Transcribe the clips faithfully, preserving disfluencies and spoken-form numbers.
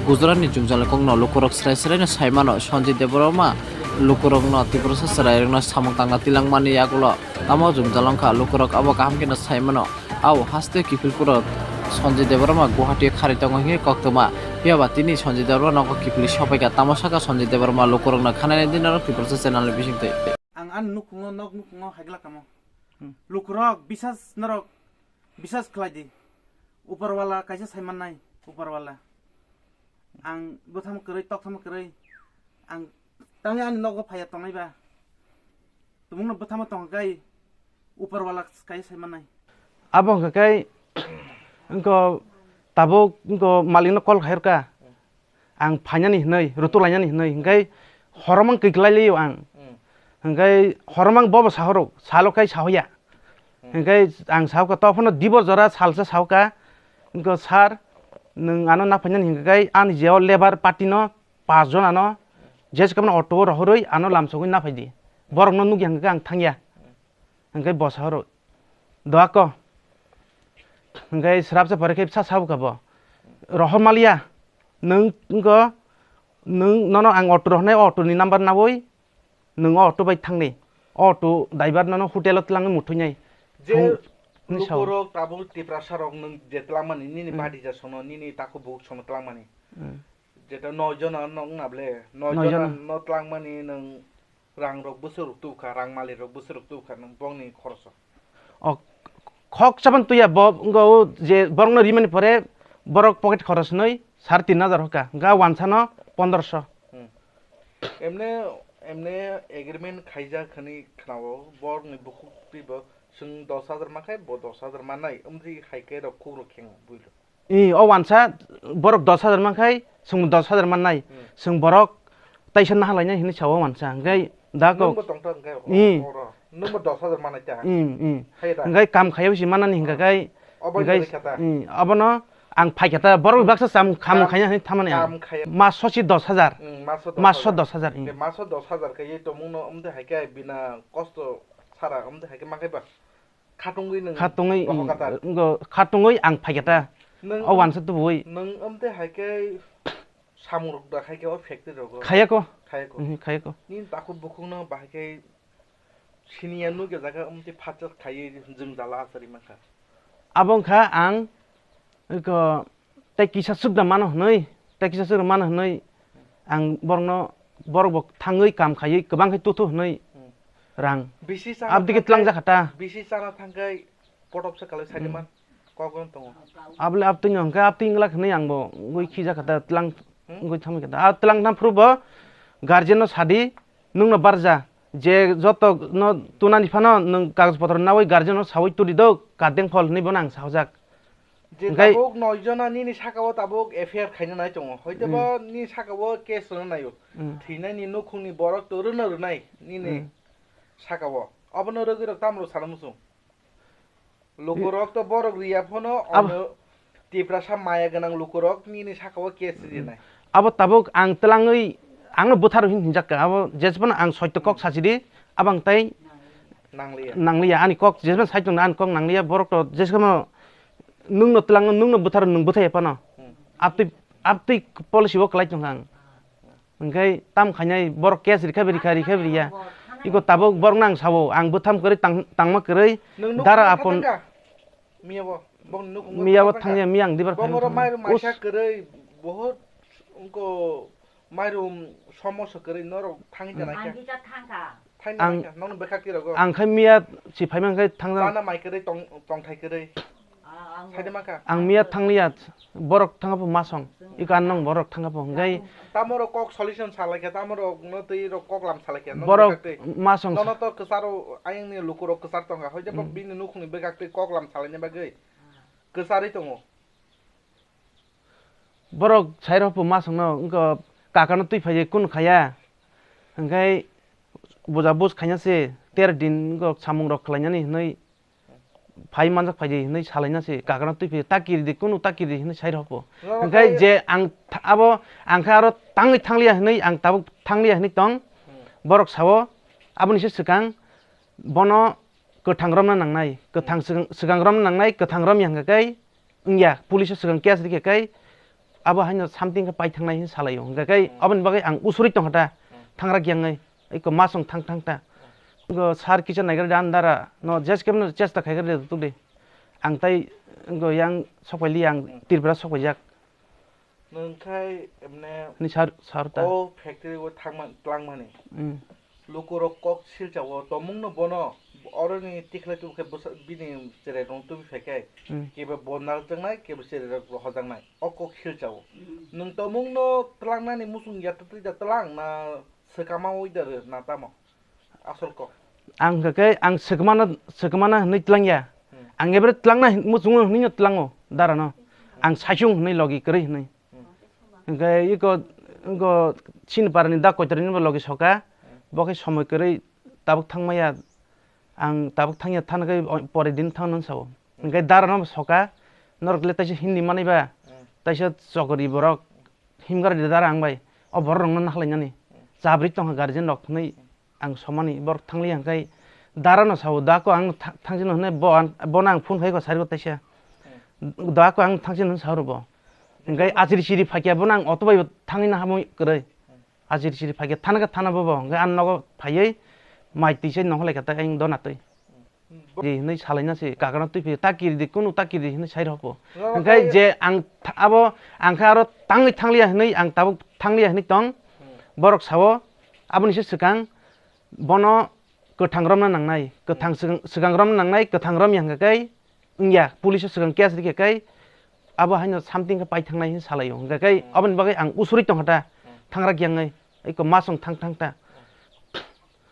Gujarat ni jwngjal kokno lukurok srai srai no sai mano, Sanjay Debbarma lukurok no Tiprasa chwrai rok no samung tangna tilang mani yagulo tamo jwngjal wngkha, lukurok abo kaham khe no sai mano. Ao haste kiphilpuro Sanjay Debbarma Guwahati o kharwi tongo hwnwi koktwma. Phiya ba tini Sanjay Debbarma nogo kiphilwi sopaikha. Tamo sakha Sanjay Debbarma lukurokno khanani dinaro Tiprasa channel ni bisingtwi. Ang ani nukhungo, nok nukhungo hai glak tamo. Hmm. Lukurok bisas norok bisas khlai di. Uparwala kaisa sai mannai, uparwala. Ang bwthamo kwrwi, tokthamo kwrwi. Ang tangwi ani nogo phaiya tongnai ba. Tumungno bwthamo tongkha kai, uparwala kai sai mannai. Abo hwnkha kai, wngkha tabuk wngkha malikno call khairokha. Ang phainani hwnwi, rutulainani hwnwi, hwnkhe horomang kiklai liyo ang. Hmm. Hwnkhe horomang bobo sahoro, salo kai sahoya. Hmm. Hwnkhe ang sahokha, tophano dibo jora salsa sahokha, wngkha, "Sir, nwng ano naphainani hwnkha kai ani jeo labour party no pas jon ano, jesa kamno auto o rohorwi ano lamsogwi naphaidi. Borokno nukya hwnkha khe ang thangya." Hwnkhe bo sahoro, "Doako." Hwnkhe swrapsa pore khe bwsa sahokha bo, "Rohor maliya, nwng wngkha, nwng nono ang auto rohornai, o auto ni number nawi, nwng o auto bai thangdi. O auto driver nono hotel o twlangwi muthuinai." Je Thung-, hwnwi sao. Lukurok tabuk Tiprasa rok nwng je twlangmani, nini Hmm. badi ja sono, nini takhuk bukhuk sono twlangmani. Hmm. Jeta noi jona no wngna ble, noi Noi jona jona. No twlangmani nwng rang rok bwswk rok tubukha, rang malik rok bwswk rok tubukha, nwng bongni khoroso. O khok chabang tuya bo, wngkha o je borokno rimani pore borok pocket khoros nwi sare tin hajar hoka, wngkha wansano pondroso. Hmm. Emne, emne agreement khaijak hwnwi khnao, borokni bukhuk twibo chwng dos hajar mankhai, bo dos hajar mannai, wngwi hai khe rok khuk rok kheng builo. I, o wansa borok dos hajar mankhai, chwng dos hajar mannai, Hmm. chwng borok taisa nahalainai hwnwi sao wansa. Hwnkhe da kok. Nwngbo tongthok hwnkhe I. Oro. Nwngbo dos hajar mannai ta. I, i. Hai da. Hwnkhe kam khaiwi si mannani hwnkha khai, Obo hwnkhe, hwnkha khe ta. I, abono ang phaikha ta, borok baksa cham kham Kam, khaina hwnwi thamani ang. Kam khaiya. Maso si dos hajar. Hmm, maso dos hajar. Maso dos hajar, i. Hwnkhe maso dos hajar khe ye tongmungno, omde hai khe bina kosto sara, omde hai khe mankhai ba. Khatungwi nwng Khatungwi, rohor mm, kata. Ngo, khatungwi ang phaikha ta. Nwng O wansa tubui. Nwng omte hai khe samung rok da khai khe o factory rogo. Khayako. Khayako. Mhm, khayako. Nini takhuk bukhukno bahai khe siniya nukya jaga omte phatsa khaiwi jwngjala asari mankha. Abo wngkha ang, eko, tei kisa swkda mano hwnwi, tei kisa swkda mano hwnwi ang borokno, borok bo thangwi kam khaiwi kwbang khe tuthu hwnwi Hmm. rang. Bisi chana Abdike thangkhai, tlangjak kha ta. Bisi chana thangkhai potop se kalai sadi Hmm. man kok gon tongo. Abole abtwino hwnkhe abtwi wngla hwnwi ang bo wngwi khijak kha ta, tlang Hmm? wngwi thangwi kha ta. A tlang thang phuru bo guardian no sadi, nwngno barja. Je joto no tunani phano nwng kagoj potro nawi guardian no sawi turi do, kardeng phol hwnwi bono ang sahojak. Je Hwnkhe tabuk noi jona nini saka o tabuk F I R khaina nai tongo. Hoite Mm. bo nini saka o case rwna naio. Mm. Thwinani nukhungni borok to rwna rwnai nini Mm. saka o. Abono rwgwi rok tamo rw sana muchung. Lukurok to borok riya phano Abo- ono Tiprasa maya gwnang lukurok nini saka o case rinai. Abo tabuk ang twlangwi angno bwtharo hin hinjak ka. Abo jesbano ang soito kok sachidi, abang tai Nangliya. Nangliya. Ani kok jesbano saichung ani kok nangliya. Borok to jesbano nwngno twlangno, nwngno bwtharo nwng bwthai phano. Hmm. Abtwi, abtwi policy o kwlai tongkha ang. Hwnkhe tam khainai borok case rikha rikha rikha riya. Iko tabuk borok nang sabo ang bwtham kwrwi tang-, tangma kwrwi Nwng nuk dara nuk apon thangkha? Miya bo, bong nuk nuk Miya bo thangkha? Thangya, miya ang dibar Bong phai oro thangya. Mairum Us- maisa kwrwi bohot wngko mairum somosa kwrwi norok thangwi Hmm. janai kha. Ang kisa thangkha. Thangwi Ang- janai kha, nono bwkhak twi rogo. Ang khai miya si phaima khai thangna. Chana mai kwrwi tong, tongthai kwrwi. Saide maka. Ang miya thangliya, borok thangkha pho masong. Iko ang nong borok thangkha pho, hwnkhe Tamo rok kok solution salai khe, tamo rok no twi rok kok lam salai khe, nong borok bwkhak twi. Masong Nono to kwcharo ayang ni luku rok kwchar tongkha, hoide bo Hmm. bini nukhung ni bwkhak twi kok lam salai ni bagwi kwcharwi tongo. Borok sai rok pho masong no wngkha kakano twi phai kunu khaya, hwnkhe buja buj khaina se ter din wngkha samung rok khlainani hwnwi. Phai manjak phai di hinwi salaina se, kakano twi phai, "Ta kiri di, kunu ta kiri di," hinwi sai rok bo. Rok Hwnkhe khai je ang tha-, abo ang khe aro tangwi thangliya hinwi, ang tabuk thangliya hinwi tong. Hmm. Borok sao, aboni se swkang bono kwthang romna nangnai, kwthang Hmm. swkang, swkang romna nangnai, kwthang romya hwnkha khe wngya, police o swkang case rikha khe abo haino something khe pai thangnai hin salaio. Hingkhe kai Hmm. aboni bagwi ang usuri tongkha ta, Hmm. thangra giyangwi, iko masong thang thang ta. Iko sir kisa naigra dan dara, no jes kemno chesta khaigra de tuk de. Ang tai iko yang sokpaili ang Hmm. Tripura sokpaijak. Nwng khai, emne, Ni sir, sir ta. O factory o thangma-, tlangmani. Hmm. Lukurok kok silchao, tomungno bono oroni tikhlai tubukhe bwsa-, bini cherai rong tubi phaikhai, Hmm. kebo bo narwkjaknai, kebo cherai rok hojaknai. O kok silchao. Hmm. Nwng tomungno tlangnani muchung ya twtwi da tlang na swkama oi da rw na tamo? Asol kok. Ang hwnkhe ang swkmano, swkmano hwnwi tlangya. Hmm. Ang ebere tlangna hin-, muchungo hwnwino tlango darano. Ang saichung hwnwi logi kwrwi hwnwi. Hmm. Hwnkhe iko, iko chini parani da koitorni bo logi soka. Hmm. Bo khe somoi kwrwi tabuk thangmaya. Ang tabuk thangya thana khe o-, pore din thangno sao. Hmm. Hwnkhe darano bo soka. Norok le taisa Hindi manwi ba. Hmm. Taisa chokri borok. Himgar de dara ang bai. O borok rokno nahlainani. Hmm. Chabri tongkha guardian rok hwnwi. Ang somani borok thangli hwnkhe darano sao, "Da ko ang tha-, thangsino," hwnwi bo an-, bono ang phone khai ko sari ko taisa. Hmm. "Da ko ang thangsino," hwnwi sao bo. Hwnkhe achiri chiri phaikya bono ang auto bai bo thangwi na hamwi kwrwi. Hmm. Achiri chiri phaikya thana khe thana bo bo. Hwnkhe ang nogo phaiwi mai twi se nongkhor lai kha ta ang dona twi. Hmm. Di hwnwi salaina se kakano twi phi ta kiri di kunu ta kiri di hwnwi sai rokbo. Hwnkhe je ang tha-, abo ang khe aro tangwi thangliya hwnwi ang tabuk thangliya hwnwi tong. Hmm. Borok sao aboni se swkang bono kwthang romna nangnai, kwthang swkang, swkang romna nangnai, kwthang romya hwnkha khe wngya, police o swkang case rikha khe abo haino something khe pai thangnai hinwi salaio, hwnkha khe aboni bagwi ang usuri tongkha ta, thangra giyangwi, eko masong thang thang ta.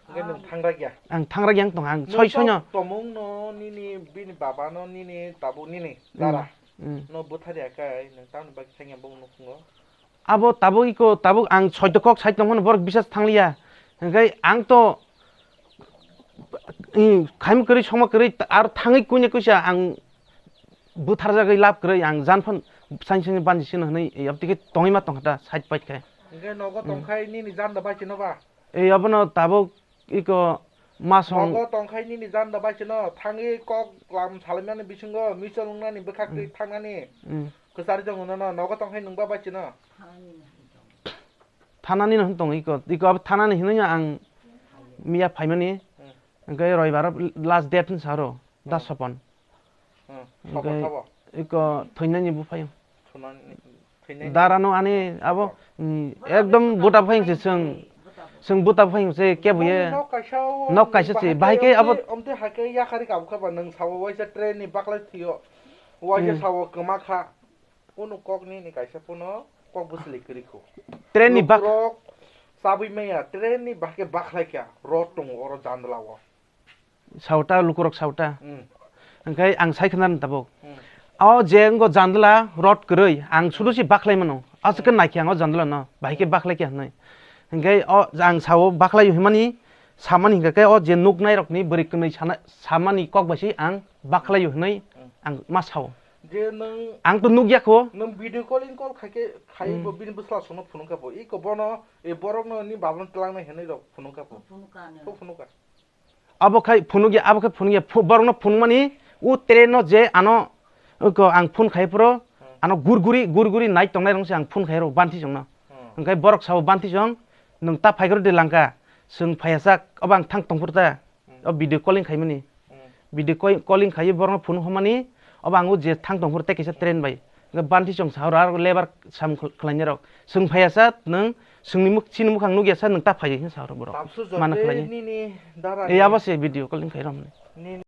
Hwnkhe nwng thangra giya? Ang thangra giyang tongkha, ang soi soino. Tomung no nini bini baba no nini tabuk nini dara no bwthar ya khe nwng tamni bagwi thangya bo nukho? Abo tabuk iko, tabuk ang soito kok sai tongmano borok bisas thangliya. Hwnkhe ang to, mm, khaima kwrwi, songma kwrwi, ta-, aro thangwi kuine kuisa ang bwtharjagwi lab kwrwi, ang jan phan sain sain banji sino hwnwi, e, abtike tongwi ma tongkha ta side paikhe. Hwnkhe nogo tongkhai nini jan da bai chino ba? E, abono tabuk iko masong. Nogo tongkhai nini jan da bai chino, thangwi kok lam salaimani bisingo michol wngnani bwkhak twi thangnani. Mm. Kwchari tongo nono, nogo tongkhai nwng ba bai chino. Thanani no hwn tongo iko, iko abo thanani hinwi ang miya phaimani, hwnkhe roibaro last date hwn saro, das sopon. Hmm. Hwnkhe sabo, sabo. Iko thwinani buphaio. Thwinani, thwinani. Darano ani abo, mm, ekdom buta phai se chwng, chwng buta phai se kebuye. Nok kaisa o, nok kaisa se, bahai khe abo. Omtwi, omtwi hai khe yakhari kabu khe ba nwng sabo waisa train ni baklai thwio. Waisa sabo kwma kha. Kunu kok nini kaisa phano kok bwsli kwrwi kho. Train ni bak- Lukurok chabwi maya, train ni bahai khe bakhlai kha, rot tongo oro jandla o. Sauta, lukurok sauta. Hmm. Hwnkhe ang sai khna tabuk. Hmm. O je wngkho jandla rot kwrwi, ang sudu si bakhlai mano. Aswk khe naikhe ang o jandla no, bahai khe bakhlai khe hwnwi. Hwnkhe o ang sao bakhlai hwnmani, samani hwnkhe khe o je nuknai rokni bwrwi kwnwi sana, samani kok bai si ang bakhlai hwnwi ang ma sao. Je nwng, ang to nukya kho. Nwng video calling call khai khe, khai bo bini bwsla songno phunuk kha bo. Iko bono, e borokno ni babano twlangnai hinwi rok phunuk kha bo. Phunuk kha no. Kho phunuk kha. Abo khai phunukya, abo khai phunukya, phu-, borokno phunukmani, o train no je ano, oko ang phone khai phuru, ano gurguri, gurguri nai tongnai rong se ang phone khai rw banti chwngno. Hmm. Hwnkhe borok sao banti chwng, nwng ta phai kwrwi de langka, chwng phaiya sak, obo ang thang tongphuru ta, o video calling khaimani. Hmm. Video call-, calling khaiwi borokno phunuk hwnmani, obo ang o je thang tongphuru tei kaisa train bai. Hwnkhe banti chwng sahoro aro lebar sam khwlainai rok. Chwng phaiya sa nwng, chwngni muk-, chini mukhang nukya sa nwng ta phaiya hwnwi sahoro borok. Tabsu jote mano khwlainai. Nini dara e ni abo se video calling khai romni. Nini